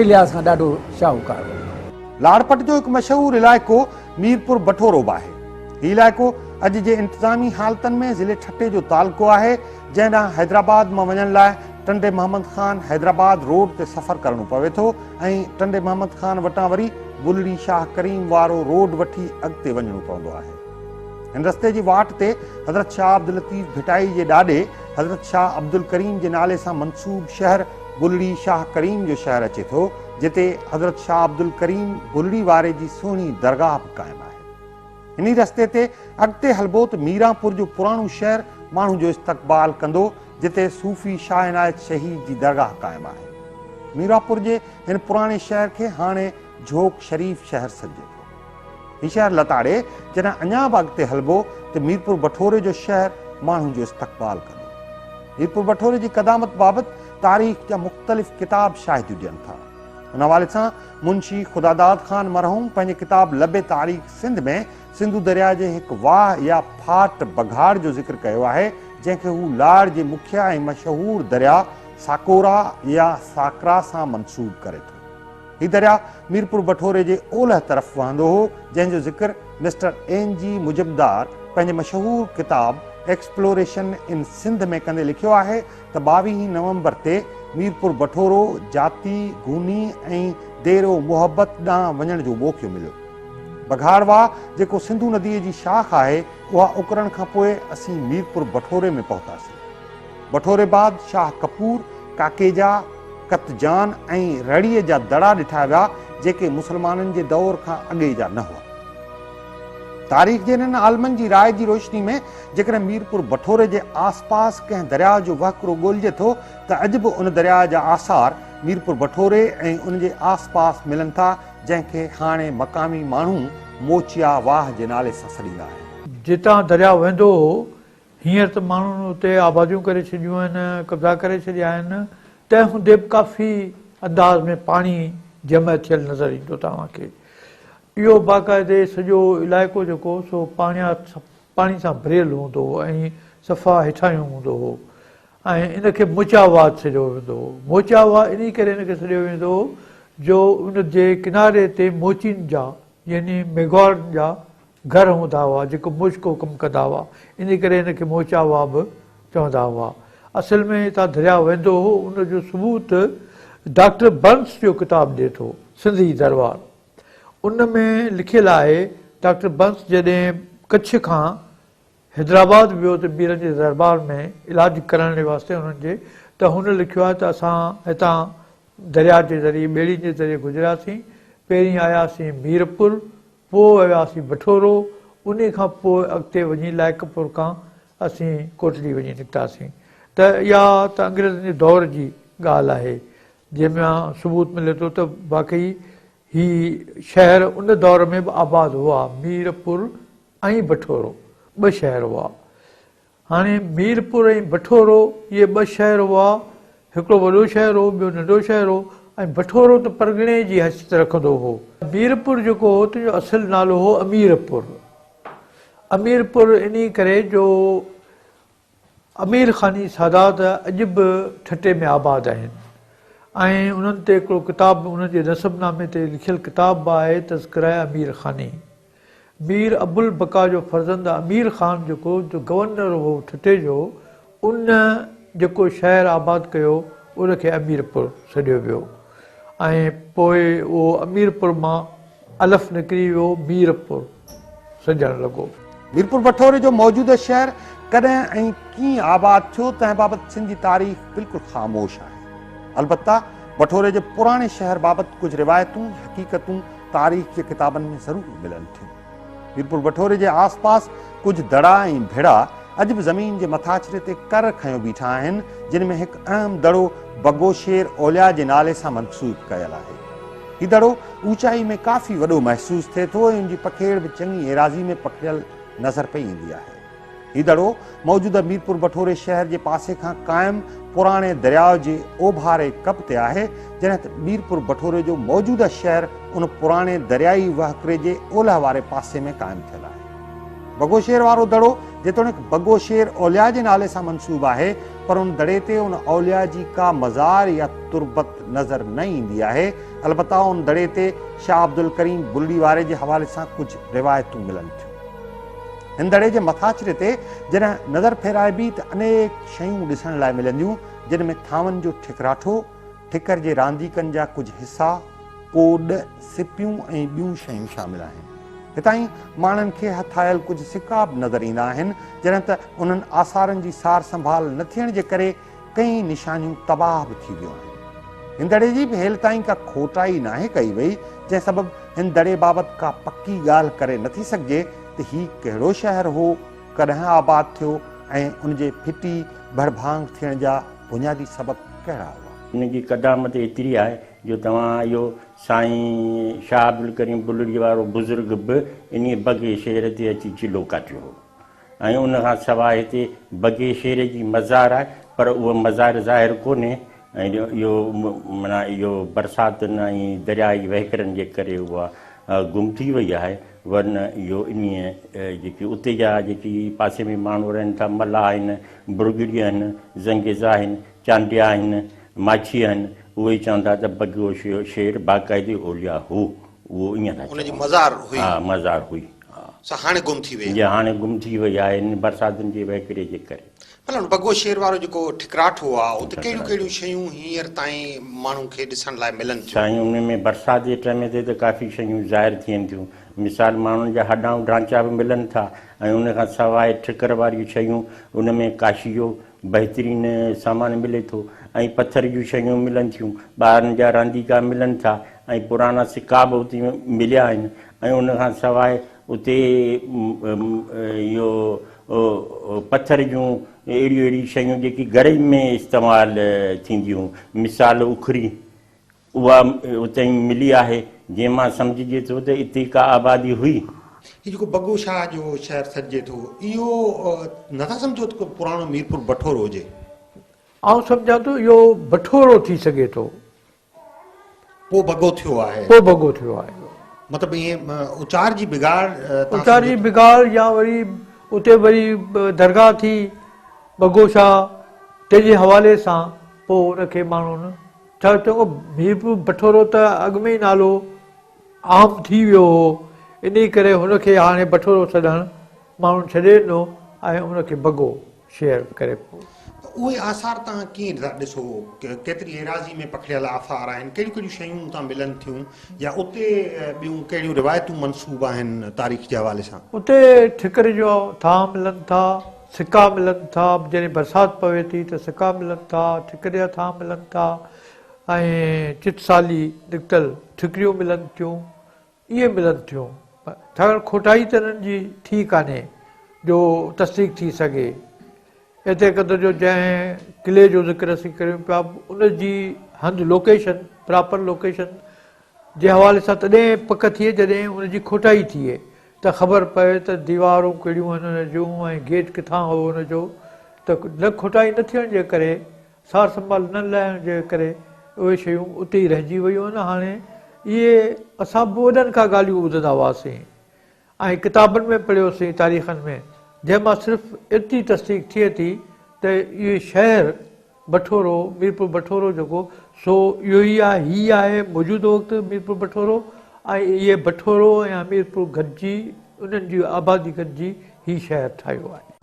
لحاظ کان ڏاڍو شاهوڪار هو. لاڙ پٽ جو هڪ مشهور علائقو ميرپور بٺورو به آهي. هي علائقو اڄ جي انتظامي حالتن ۾ ضلعي ٺٽي جو تعلقو آهي، جنهن ڏانهن حيدرآباد مان وڃڻ لاء ٽنڊي محمد خان حيدرآباد روڊ تي سفر ڪرڻو پوي ٿو ۽ ٽنڊي محمد خان وٽان وري بلڙي شاهه ڪريم وارو روڊ وٺي اڳتي وڃڻو پوندو آهي. هن رستي جي واٽ تي حضرت شاهه عبداللطيف ڀٽائي جي ڏاڏي حضرت شاهه عبدالڪريم جي نالي سان منسوب شهر بلڙي شاهه ڪريم جو شهر اچي ٿو، جتي حضرت شاهه عبدالڪريم بلڙي واري جي سهڻي درگاهه به قائم آهي. انهي رستي تي اڳتي هلبو ته ميرانپور جو پراڻو شهر ماڻهن جو استقبال ڪندو، جتي صوفي شاهه عنايت شهيد جي درگاهه قائم آهي. ميرانپور جي هن پراڻي شهر کي هاڻي جهوڪ شريف شهر سڏجي ٿو. هي شهر لتاڙي جڏهن اڃا به اڳتي هلبو ته ميرپور بٺوري جو شهر ماڻهن جو استقبال ڪندو. ميرپور بٺوري جي قدامت بابت تاريخ جا مختلف ڪتاب شاهديون ڏين ٿا. ان حوالي سان منشي خداداد خان مرحوم پنهنجي ڪتاب لب تاريخ سنڌ ۾ سنڌو درياء جي هڪ واهه يا ڦاٽ بگهاڙ جو ذڪر ڪيو آهي، جنهن کي هو لاڙ جي مکيه ۽ مشهور درياء ساڪورا يا ساڪرا سان منسوب ڪري ٿو. هي درياء ميرپور بٺوري جي اولهه طرف وهندو هو، جنهن جو ذڪر مسٽر اين جي مجمدار پنهنجي مشهور ڪتاب ايڪسپلوريشن ان سنڌ ۾ ڪندي لکيو آهي ته ٻاويهين نومبر تي ميرپور بٺورو، جاتي، گوني ۽ ديرو محبت ڏانهن وڃڻ جو موقعو مليو. بگهاڙ واهه جيڪو سنڌو نديء جي شاخ آهي، اها اڪرڻ کان پوء اسين ميرپور بٺوري ۾ پهتاسين. بٺوري بعد شاهه ڪپور، ڪاڪيجا، قطجان ۽ رڙيء جا دڙا ڏٺا ويا، جيڪي مسلمانن جي دور کان اڳي جا نه هئا. تاريخ جي انهن عالمن جي راء جي روشني ۾ جيڪڏهن ميرپور بٺوري جي آس پاس ڪنهن درياء جو وهڪرو ڳولجي ٿو ته اڄ به ان درياء جا آثار ميرپور بٺوري ۽ ان جي آس پاس ملن ٿا، جنهن کي هاڻي مقامي ماڻهو موچيا واهه جي نالي سان سڏيندا آهن. جتان درياء وهندو هو، هينئر ته ماڻهن اتي آباديون ڪري ڇڏيون آهن، قبضا ڪري ڇڏيا آهن، تنهن هوندي به ڪافي انداز ۾ پاڻي جمع ٿيل نظر ايندو توهان کي. اهو باقاعدي سڄو علائقو جيڪو سو پاڻي سان ڀريل هوندو هو ۽ صفا هيٺاهيون هوندو هو ۽ ان کي موچا واهه سڏيو ويندو هو. موچا واهه انهي ڪري ان کي سڏيو ويندو هو جو ان جي ڪناري تي موچين جا يعني ميگهواڙن جا گهر هوندا هئا جيڪو موچڪو ڪم ڪندا هئا انهي ڪري ان کي موچا واهه به چوندا هئا. اصل ۾ هتان درياء وهندو هو ان جو ثبوت ڊاڪٽر برنس جو ڪتاب ڏئي ٿو سنڌ جي درٻار ان ۾ لکيل آهي ڊاڪٽر برنس جڏهن ڪڇ کان حيدرآباد ويو ته ميرن جي درٻار ۾ علاج ڪرڻ جي واسطي انهن جي ته هن لکيو آهي ته اسان هتان درياء جي ذريعي ٻيڙين جي ذريعي گذرياسين پهرين آياسين ميرپور پوء وياسين بٺورو، انهي کان پوء اڳتي وڃي لائقپور کان اسين ڪوٽڙي وڃي نڪتاسين ته اها ته انگريزن جي دور جي ڳالهه آهي جنهن مان ثبوت ملي ٿو ته واقعي هي شهر ان دور ۾ به آباد هئا، ميرپور ۽ بٺورو ٻه شهر هئا. هاڻي ميرپور ۽ بٺورو اهي ٻه شهر هئا، هڪڙو وڏو شهر هو، ٻيو ننڍو شهر هو ۽ بٺورو ته پرڳڻي جي حيثيت رکندو هو. ميرپور جيڪو هو تنهن جو اصل نالو هو اميرپور. اميرپور انهي ڪري جو امير خاني سادات اڄ به ٺٽي ۾ آباد آهن ۽ انهن تي هڪڙو ڪتاب انهن جي نسب نامي تي لکيل ڪتاب به آهي تذڪره امير خاني. مير ابوالبقا جو فرزند امير خان جيڪو جو گورنر هو ٺٽي جو، ان جيڪو شهر آباد ڪيو ان کي اميرپور سڏيو ويو ۽ پوء اهو اميرپور مان الف نڪري ويو ميرپور سڏجڻ لڳو. ميرپور بٺوري جو موجوده شهر ڪڏهن ۽ ڪيئن آباد ٿيو تنهن بابت سنڌ جي تاريخ بلڪل خاموش آهي. البته بٺوري جي پراڻي شهر بابت ڪجهه روايتون حقيقتون تاريخ جي ڪتابن ۾ ضرور ملن ٿيون. ميرپور بٺوري جي آس پاس ڪجهه دڙا ۽ ڀيڙا اڄ به زمين جي مٿاڇري تي ڪر کنيو بيٺا آهن، جن ۾ هڪ اهم دڙو بگو شير اولياء جي نالي سان منسوب ڪيل آهي. هي دڙو اوچائي ۾ ڪافي وڏو محسوس ٿئي ٿو ۽ ان جي پکيڙ به چڱي ايراضي ۾ پکڙيل نظر پئي ايندي آهي. هي دڙو موجوده ميرپور بٺوري شهر جي پاسي کان قائم پراڻي درياء جي اوڀاري ڪپ تي آهي، جڏهن ته ميرپور بٺوري جو موجوده شهر ان پراڻي دريائي وهڪري جي اولهه واري پاسي ۾ قائم ٿيل آهي. بگو شير وارو دڙو جيتوڻيڪ بگو شير اولياء جي نالي سان منسوب آهي، پر ان دڙي تي ان اولياء جي ڪا مزار يا تربت نظر نه ايندي آهي. البته ان دڙي تي شاهه عبدالڪريم بلڙي واري جي حوالي سان ڪجهه روايتون ملن ٿيون. هن دڙي جي مٿاڇري تي جڏهن نظر ڦيرائبي ته انيڪ شيون ڏسڻ لاء ملنديون، جن ۾ ٿانون جو ٺڪراٺو، ٺڪر جي رانديڪن جا ڪجهه حصا، ڪوڏ، سپيون ۽ ٻيون شيون شامل آهن. هتان ئي ماڻهن کي هٿ آيل ڪجهه سڪا به نظر ايندا آهن، جڏهن ته انهن آثارن جي سار سنڀال نه ٿيڻ جي ڪري ڪئين نشانيون تباهه به ٿي ويون آهن. هن دڙي جي به هيل تائين ڪا کوٽائي ناهي ڪئي وئي، جنهن سبب هن دڙي بابت ڪا پڪي ڳالهه ڪري نٿي سگهجي ته هي ڪهڙو شهر هو، ڪڏهن آباد ٿيو ۽ ان جي ڦٽي ڀڙڀانگ ٿيڻ جا بنيادي سبب ڪهڙا هئا. ان جي قدامت ايتري آهي جو توهان اهو سائين شاهه عبدالڪريم بلڙي وارو بزرگ به انهيء بگي شير تي اچي چلو ڪاٽيو هو ۽ ان کان سواء هتي بگي شير جي مزار آهي پر اهو مزار ظاهر ڪونهي ۽ اهو معنيٰ اهو برساتن ۽ درياهي وهڪرن جي ڪري اها گم ٿي وئي آهي ورنه اهو انهيء جيڪي اتي جا جيڪي پاسي ۾ ماڻهو رهن ٿا ملاح آهن، برگڙي آهن، زنگيزا آهن، چانڊيا آهن، ماڇي آهن، اهي چون ٿا ته بگيو شير باقاعدي اولياء هو، اهو ائين ٿا چون. ان جي مزار هئي. ها مزار هئي. ها. سا هاڻي گم ٿي وئي آهي. جي هاڻي گم ٿي وئي آهي انهن برساتن جي وهڪري جي ڪري. ڀلا ان بگو شير وارو جيڪو ٺڪراٺو آ اتي ڪهڙيون ڪهڙيون شيون هينئر تائين ماڻهن کي ڏسڻ لاء ملن ٿيون؟ سائين ان ۾ برسات جي ٽائيم تي ته ڪافي شيون ظاهر ٿين ٿيون مثال ماڻهن جا هڏائون ڍانچا به ملن ٿا ۽ ان کان سواء ٺڪر واريون شيون ان ۾ ڪاشي جو بهترين سامان ملي ٿو ۽ پٿر جون شيون ملن ٿيون ٻارن جا رانديڪا ملن ٿا ۽ پراڻا سڪا به اتي مليا آهن ۽ ان کان سواء اتي اهو پٿر جون اهڙيون اهڙيون شيون جيڪي گهر ۾ استعمال ٿينديون مثال اکري اها اتي ملي آهي جنهن مان سمجهجي ٿو ته اتي ڪا آبادي هئي. هي جيڪو بگو شاهه جو شهر سڏجي ٿو اهو نٿا سمجهو ته ڪو پراڻو ميرپور بٺورو هجي؟ آئون سمجهان ٿو اهو بٺورو ٿي سگهي ٿو. پوء بگو ٿيو آهي. پوء بگو ٿيو آهي. مطلب ائين اچار جي بگاڙ تان اچار جي بگاڙ يا وري اتي وري درگاهه ٿي بگو شاهه تنهن جي حوالي سان پوء ان کي ماڻهن ڇا چڱو ميرپور بٺورو ته اڳ ۾ ئي نالو عام ٿي ويو هو انهي ڪري هن کي هاڻي بٺورو سڏڻ ماڻهن ڇڏي ڏنو ۽ ان کي بگو شيئر ڪري پوء. ته اهي آثار توهان ڪيئن ٿا ڏسو؟ ڪيتري ايراضي ۾ پکڙيل آثار آهن؟ ڪهڙيون ڪهڙيون شيون اتان ملن ٿيون يا اتي ٻيون ڪهڙيون روايتون منسوب آهن تاريخ جي حوالي سان؟ اتي ٺڪر جا ٿانء ملن ٿا، سڪا ملن ٿا، جڏهن برسات پوي ٿي ته سڪا ملن ٿا، ٺڪر جا ٿانء ملن ٿا ۽ چٽسالي نڪتل ٺڪريون ملن ٿيون. اهي ملن ٿيون ڇاڪاڻ کوٽائي ته انهن جي ٿي ڪانهي جو تصديق ٿي سگهي. ايتري قدر جو جنهن قلعي جو ذڪر اسين ڪريون پيا ان جي هنڌ لوڪيشن پراپر لوڪيشن جي حوالي سان تڏهن پڪ ٿئي جڏهن ان جي کوٽائي ٿئي ته خبر پوي ته ديوارون ڪهڙيون آهن ان جون ۽ گيٽ ڪٿان هو ان جو ته نه کوٽائي نه ٿيڻ جي ڪري سار سنڀال نه لهڻ جي ڪري اهي شيون اتي ئي رهجي ويون آهن. هاڻي اهي اسان به وڏن کان ڳالهيون ٻڌندا هئاسين ۽ ڪتابن ۾ پڙهيوسين تاريخن ۾ جنهن مان صرف ايتري تصديق ٿئي ٿي ته اهي شهر بٺورو ميرپور بٺورو جيڪو سو اهو ئي آهي هي آهي موجوده وقت ميرپور بٺورو ۽ اهي بٺورو ۽ هميرپور گڏجي انهن جي آبادي گڏجي هي شهر ٺاهيو آهي.